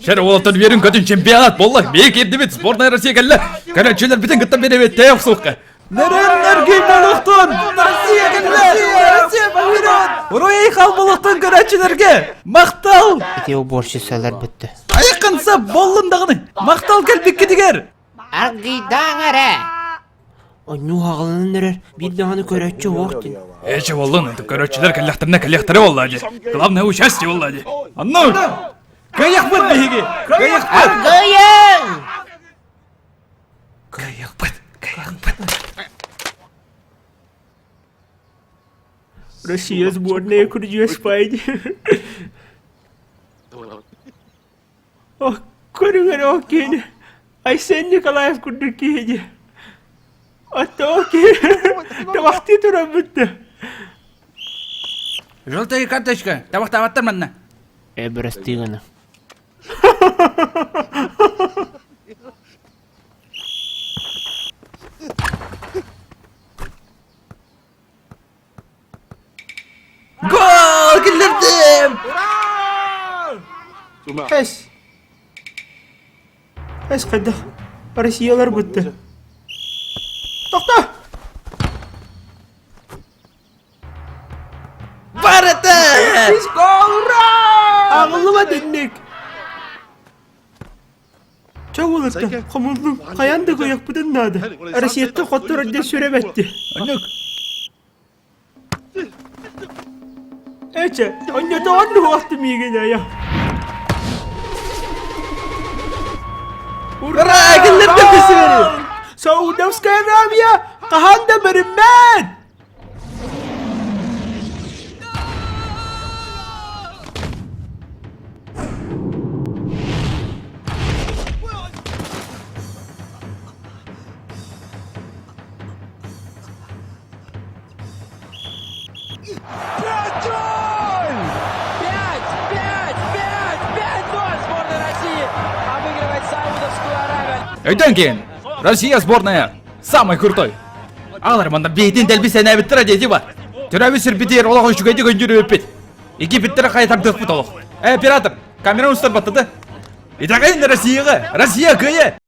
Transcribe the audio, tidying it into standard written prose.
Шер уолаттар үөрүн көтүн чемпионат буолла. Бии киирдибит сборная Россия кэллэ. Көрөөччүлэр бүтүн кытта биэрэбит тэйэ охсуохха. Нөрөн-нөргүй болуохтун! Россия кэллэ! Россия вперед! Уруй-айхал болуохтун көрөөччүлэргэ! Махтал! Ити уборщицалар бүттэ. Айыккынса боллун даҕаны! Махтал кэлбиккитигэр! Аргыйдааҥ эрэ! Онньуу хаҕыланан эрэр биир даҕаны көрөөччү суох дии. Эчи боллун, көрөөччүлэр кэллэхтэринэ кэлиэхтэрэ буолла дии. Главное участие буолла дии. Онно! Кыайыахпыт биһиги! Кыайыахпыт! Аргыйыҥ! Кыайыахпыт! Кыайыахпыт! Россия сборная күрдьүөс пайды. Көрүҥэр ол киһини Айсен Николаев курдук киһи дии. Оттон ол киһи табахтыы туран бүттэ. Желтая карточка. Табахтаабаттар манна. Э, бырастыы гына. Гол киллэрдим! Эс. Эс хайдах? Россиялар бүттэ. Тохто! Барыта! Ура! Аҕыллыма дэнник. Чэ уолаттар, хомуллуҥ, хайаан да кыайыахпытын наада. Россияттан хотторор диэн сүрэ бэтти. Оннук. Эчэ, онньотоҕор нуһуохту миигин айа. Ура! Киллэрдим бисибэри! Саудовская Аравия хаһан да бэриммэт! Өйдөн киин! Россия сборная самый крутой! Аҕалар манна биһитин дэлби сэнээбиттэрэ диэти бар. Төрөөбүт сирбитигэр олох үчүгэйдик өндүрүбүппүт. Египеттэрэ хайатардыахпыт олох. Э, оператор, камера устар баттады. Итэҕэйин Россияҕа! Россия кыайа!